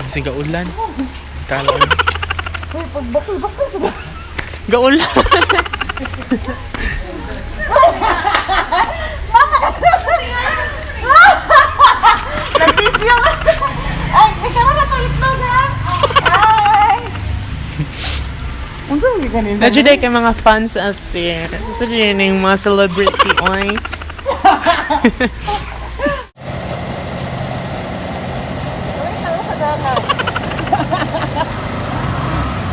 Kasi gaulan. Kala ko. Uy, pagbakol-bakol sa Gaulan! Nag-video ka! Ay, ikaw na to itlog ha! Ay! Ang dami kanina. Medyo day kay mga fans out there. Sa dyan yung mga celebrity, oy. May tao sa dalan.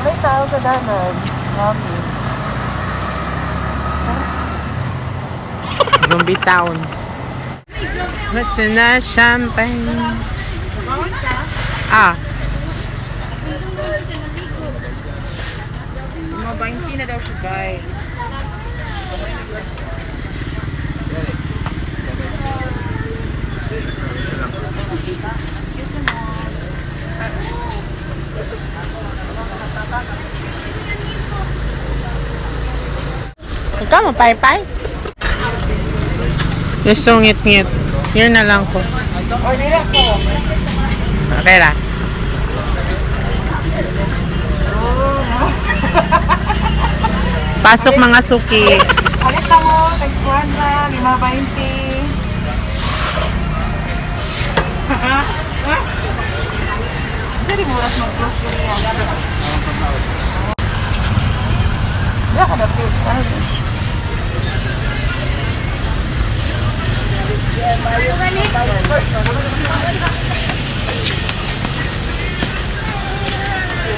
May tao sa dalan. Mami. Zombie Town. Basta na champagne. Ah, Mga 20 na daw siya, guys. Ikaw mo, pay-pay? Nasungit-ngit. Yun na lang ko. O, dira ko. Okay ra. Pasok, mga suki. Alit na mo, tagpuan na, 5.20. Hindi mo oras mag-close yun yan. Wala ka na,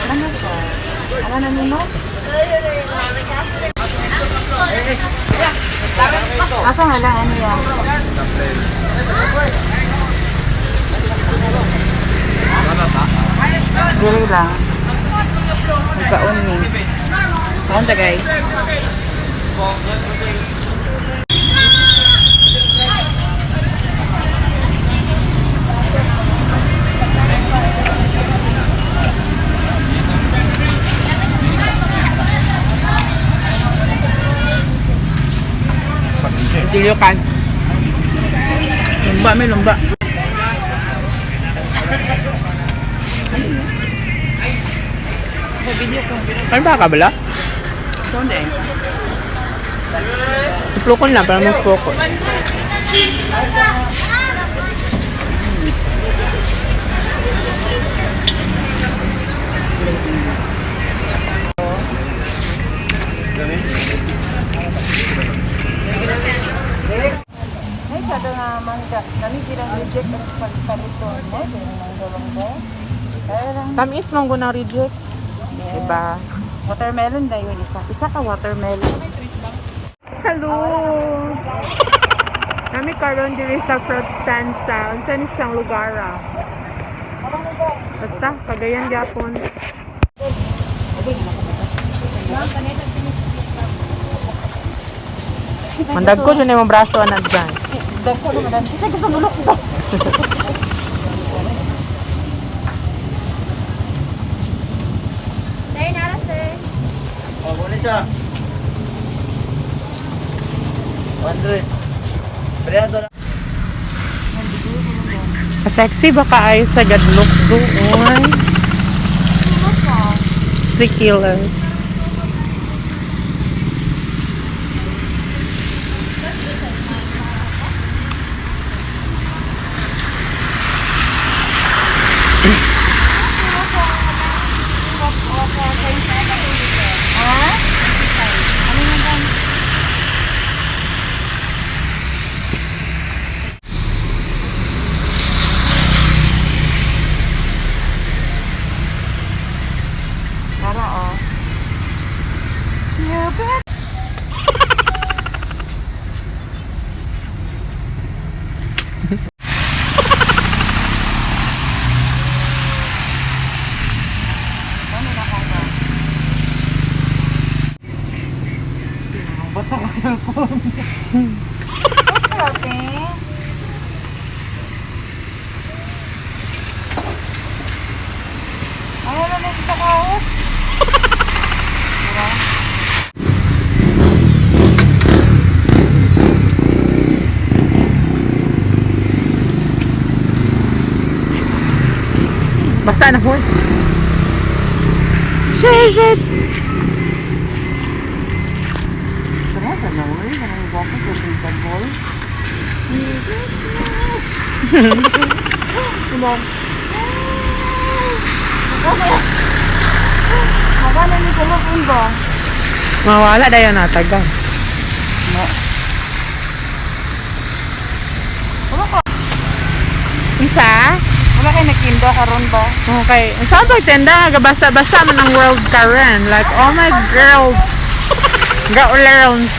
Ano siya? Ano na nimo? Asa nga lang, ano yan? Dili lang. Magkaon ni. Kaon ta, guys. Dilukan. Lumba, may lumba. Ano ba ka bala? Kaon din. Iplukon lang para mag-focus. Ay, tsada nga mangga. Nami bilang reject ang pagpalito mo. Bilang mangga mangga. Kaya lang. Tamis mong gunang reject. Diba? Watermelon na yun isa. Isa ka watermelon. Hello! Nami karon diri sa fruit stand sa unsa ni siyang lugar ah? Basta Cagayan gyapon. Mandag ko dyan yung braso anak dyan. Dagko naman. Isa gusto mulok ba? Sir, nara sir. Oh, kunin siya. 100. Brilliant na. Sexy ba ka ay sa gadlok doon? 3 kilos. Ha? Ano yung ba? Tara, oh. You bet. Ano na ka ba? Ba't ako cellphone? What's ate? Ay, ano na sa kaos? Diba? Basa na ko. Chase it! Tara sa laway, kanang gwapo sa ball. Ilan? Magkano ni Kulupin ba? Mawala dayon na taga. No. Isa? Wala kay nagtinda karon ba? Okay. Ang saan pagtenda? Gabasa-basa man ang world karon. Like, oh my girls. Girls.